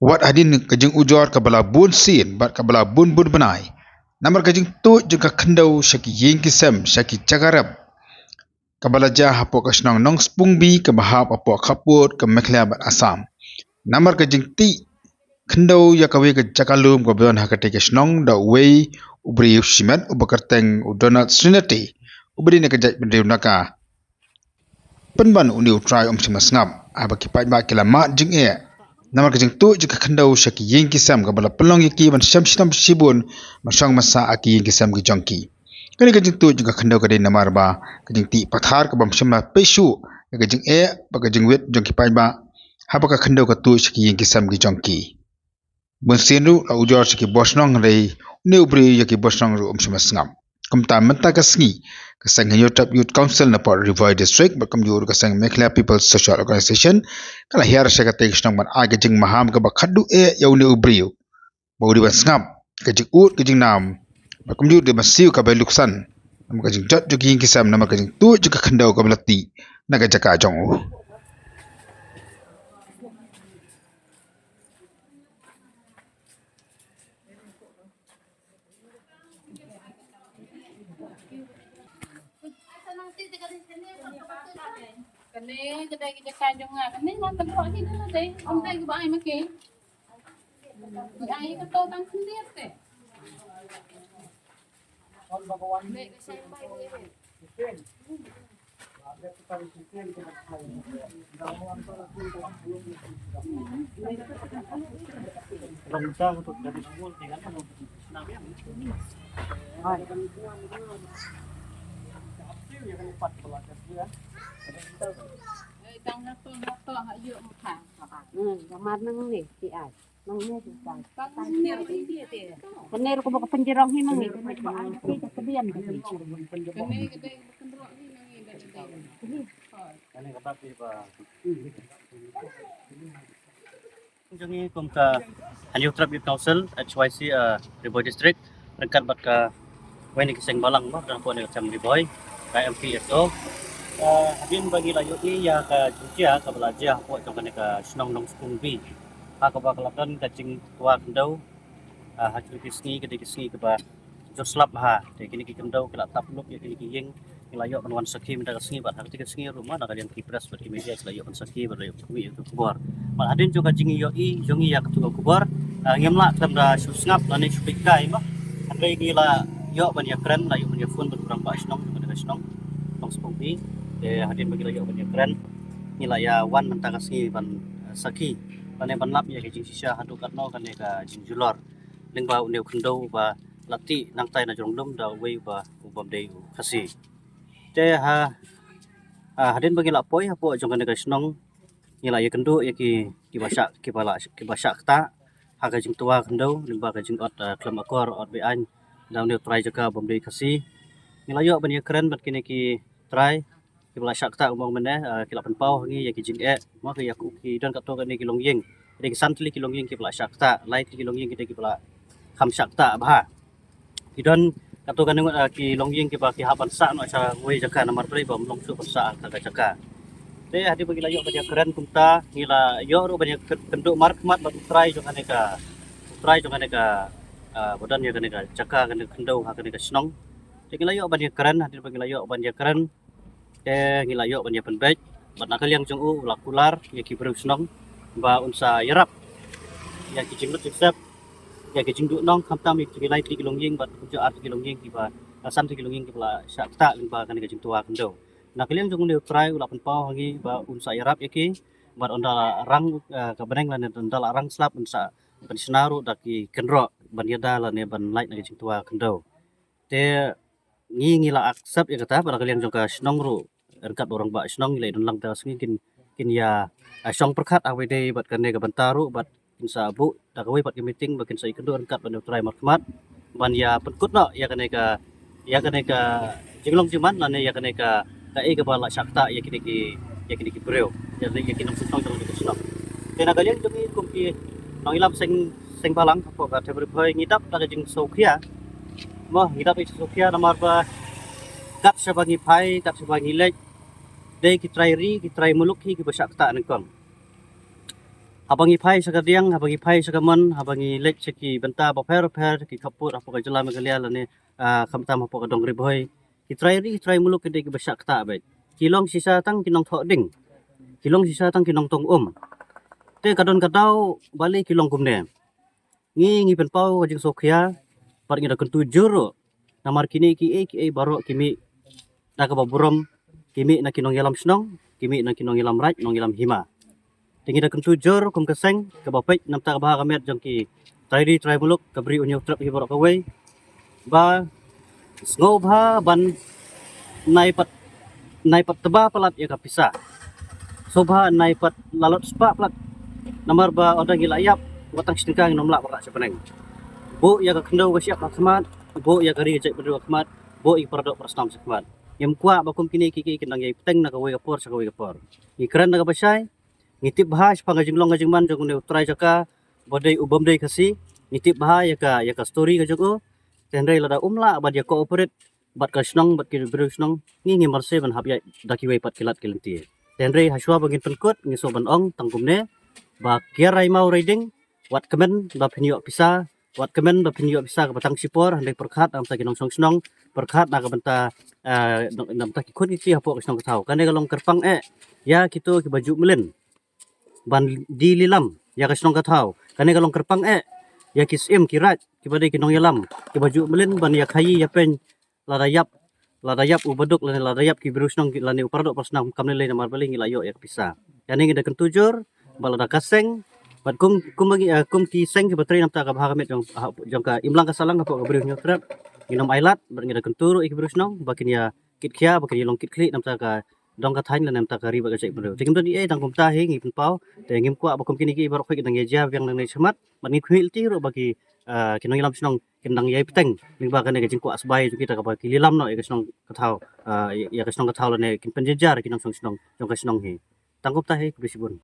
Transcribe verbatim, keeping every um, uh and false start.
Wat hadien ka jingujor kaba la bun sien bad kaba la bun bun bnai, namar ka jingtuid jong ka khyndew sha ki ïing ki sem, sha ki jaka rep, kaba la jia hapoh ka shnong Nongspungbi kaba hap hapoh khappud ka Meghalaya bad Assam. Namar ka jingtih khyndew ïa kawei ka jaka lum kaba don ha katei ka shnong da uwei u briew shimet uba kyrteng u Donald Srinati, uba dei na ka jaitbynriew Naga. Pynban une u trai um shym la sngap haba ki paidbah ki la mad jingeh namar ka jingtuid jong ka khyndew sha ki ïing ki sem kaba la pynlong ïa ki ban shem shitom shibun, ban shong ban sah ha ki ïing ki sem ki jong ki. Kane ka jingtuid jong ka khyndew ka dei namar ba ka jingtih pathar kaba ym shym la pei shuh ïa ka jingeh bad ka jingwit jong ki paidbah haba ka khyndew ka tuid sha ki ïing ki sem ki jong ki. Bun sien ruh la ujor sha ki bor shnong, hynrei une u briew ïa ki bor shnong ruh um shym la sngap. Kumta mynta ka sngi, ka seng Hynñiewtrep Youth Council na Port Revoi District bad kumjuh ruh ka seng Meghalaya People's Social Organization ka la hiar sha katei ka shnong ban ai ka jingmaham kaba khatduh eh ïa une u briew, ba u dei ban sngap ka jingud ka jingnam bad kumjuh dei ban siew ka bai luksan namar ka jingjot jong ki ïing ki sem, namar ka jingtuid jong ka khyndew kaba la tih na ka jaka jong u. Kane ka dei ka jaka jong nga, kane nga tynroh hi da lade, ym dei kaba ai ma ki. Ki ai ka to tang khyndiat te. Hmm, gambar nang ni, ki ai. Nang ni, ki ai. Kane ruh ka ba ka pynjrong hi nang ni, kane ka ba ai ki ka pdian ka ni. Jong ngi kum ka Hynñiewtrep Youth Council, H Y C, eh, Ri Bhoi District, ryngkat bad kawei na ki seng balang ba don hapoh ne ka seng Ri Bhoi, ka M P S O. Eh, hadien ba ngi la ïohi ïa ka jingjia kaba la jia hapoh jong kane ka shnong Nongspungbi, ha kaba ka la don ka jingtwa khyndew, ah, ha kine ki sngi, ka dei ki sngi kaba jur slap bha. Te kine ki khyndew ki la tap lup ïa kine ki ïing, ngi la ïoh ban wan sakhi mynta ka sngi bad ha kata ka sngi ruh ma na ka liang ki press bad ki media ki la ïoh ban sakhi bad la ïoh ban ïohi ïa ka khubor. Bad hadien jong ka jingïohi jong ngi ïa katu ka khubor, ah, ngim lah khlem da shu sngap lane shu peit kai ma. Hynrei ngi la ïoh ban ïakren, la ïoh ban ïaphone bad u rangbah shnong jong kane ka shnong Nongspungbi. Te hadien ba ngi la ïoh ban ïakren, ngi la ïa wan mynta ka sngi ban, ah, sakhi lane ban lap ïa ka jingshisha haduh katno kane ka jingjulor lyngba une u khyndew uba la tih nangtai na jrong lum da uwei uba u bym dei u Khasi. Te ha, ha, hadien ba ngi la poi hapoh jong kane ka shnong, ngi la ïakynduh ïa ki, kiba shah, kiba la, kiba shah ktah ha ka jingtwa khyndew lyngba ka jingot, eh, khlem akor, ot be-aiñ da une u trai jaka bym dei Khasi. Ngi la ïoh ban ïakren bad kine ki trai kiba la shah ktah, kumba mynne, eh, ki la pynpaw ha ngi ïa ki jingeh, ma, ki ïa ki don katto katne ki longïing. Dei ki san tylli ki longïing kiba la shah ktah, lai tylli ki longïing ki dei kiba la kham shah ktah bha. Ki don katto katne, eh, ki longïing kiba ki hap ban sah noh sha kawei jaka namar balei ba ym long shuh ban sah ha ka jaka. Te hadien ba ngi la ïoh ban ïakren kumta, ngi la ïoh ruh ban ïakynduh markhmat bad u trai jong kane ka, u trai jong kane ka, eh, ba don ïa kane ka jaka, kane ka khyndew ha kane ka shnong. Te ngi la ïoh ban ïakren, hadien ba ngi la ïoh ban ïakren, te ngi la ïoh ban ïa pynbeit bad na ka liang jong u la kular ïa ki briew shnong ba un sa ïarap ïa ki jinglut jingsep, ïa ki jingduh nong, khamtam ïa ki lai tylli ki longïing bad kumjuh ar tylli ki longïing kiba, la san tylli ki longïing kiba la shah ktah lyngba kane ka jingtwa khyndew. Na ka liang jong une u trai u la pynpaw ha ngi ba un sa ïarap ïa ki bad ynda la rang, eh, ka bneng lane ynda la rang slap un sa pynshna ruh da ki kynroh ban ïada lane ban lait na ka jingtwa khyndew. Te ngi, ngi la accept ïa kata, bad na ka liang jong ka shnong ruh ryngkat bad u rangbah shnong ngi la ïadon lang ta ka sngi kin, kin ïa, ah, shong pyrkhat ha kaba ïadei bad kane ka bynta ruh bad kin sa buh da kawei pat ka meeting ba kin sa ïakynduh ryngkat bad u trai markhmat ban ïa pynkut noh ïa kane ka, ïa kane ka jinglong jingman lane ïa kane ka, kaei kaba la shah ktah ïa kine ki, ïa kine ki briew, ïa kine, ïa ki nongshong shnong jong kane ka shnong. Te na ka liang jong ngi kum ki nongïalam seng, seng balang hapoh ka Them Ri Bhoi ngi dap da ka jingsngewkhia. Mo, ngi dap da ka jingsngewkhia namar ba kat shaba ngi phai, kat shaba ngi leit, dei ki trai ri, ki trai muluk hi kiba shah ktah nyngkong. Haba ngi phai sha ka diang, haba ngi phai sha ka mon, haba ngi leit sha ki bynta bapher bapher, ki khappud hapoh ka jylla Meghalaya lane, ah, khamtam hapoh ka dong Ri Bhoi, ki trai ri, ki trai muluk ki dei kiba shah ktah beit. Ki long shisha tang ki nongthoh ding, ki long shisha tang ki nongtong um. Te ka don ka daw balei ki long kumne. Ngi, ngi pynpaw ka jingsngewkhia bad ngi da kyntu jur ruh, namar kine kiei kiei baroh ki mih da kaba burom, ki mih na ki nongïalam shnong, ki mih na ki nongïalam raid, nongïalam hima. Te ngi da kyntu jur kum ka seng kaba peit na bynta ka bha ka miat jong ki trai ri trai muluk, ka Bri U Hynñiewtrep hi baroh kawei, ba sngewbha ban nai pat, nai pat tba palat ïa ka pisa. Sngewbha nai pat lalot spah palat. Namar ba ynda ngi la ïap, wat tang shi tyngka ngin ym lah ban rah sha bneng. Buh ïa ka khyndew ka shyiap ha khmat, buh ïa ka ri ka jaitbynriew ha khmat, buh ïa ki paradoh parasnam sha khmat. Ngim kwah ba kum kine kiei kiei kin dang ïai bteng na kawei ka por sha kawei ka por. Ngi kren da kaba shai, ngi tip bha shaphang ka jinglong ka jingman jong une u trai jaka ba dei u bym dei Khasi. Ngi tip bha ïa ka, ïa ka story ka jong u. Te hynrei lada um lah bad ïa cooperate bad ka shnong, bad ki briew shnong, ngi, ngim marse ban hap ïaid da kiwei pat ki lad ki lynti. Te hynrei hashwa ba ngin pynkut, ngi sngewbha ban ong tang kumne, ba kiar rai maw rai ding, wat kmen ba phin ïoh pisa, wat kmen ba phin ïoh pisa kaba tang shipor, hynrei pyrkhat na ka bynta ki nongshong shnong, pyrkhat na ka bynta, eh, na ka bynta ki khun ki kti hapoh ka shnong ka thaw. Kane ka long kyrpang eh ïa kito kiba ju mlien ban die lilam ïa ka shnong ka thaw. Kane ka long kyrpang eh ïa ki syiem ki raid, kiba dei ki nongïalam, kiba ju mlien ban ïa khaii ïa peiñ, lada ïap, lada ïap u baduk lane lada ïap ki briew shnong lane u paradoh parasnam, kam lei lei namar balei ngi la ïoh ïa ka pisa. Ïa ne ngi da kyntu jur ba lada ka seng bad kum, kum ngi, eh, kum ki seng kiba trei na bynta ka bha ka miat jong, ha, jong ka imlang ka sahlang hapoh ka Bri U Hynñiewtrep, ngin ym ailad bad ngi da kyntu ruh ïa ki briew shnong ba kin ïa kitkhia, ba kin ïa long kitkhlieh na bynta ka dong ka thaiñ lane na bynta ka ri bad ka jaitbynriew. Te kim don ei ei tang kumta hi, ngi pynpaw, te ngim kwah ba kum kine kiei baroh khoit ki dang ïa jia biang nangne shakhmat, bad ngi khmih lynti ruh ba ki, ah, ki nongïalam shnong kin dang ïai bteng lyngba kane ka jingkwah sbai jong ki da kaba ki lilam noh ïa ka shnong ka thaw, ah, ïa ka shnong ka thaw lane kin pynjynjar ïa ki nongshong shnong jong ka shnong hi. Tang kumta hi, khublei shibun.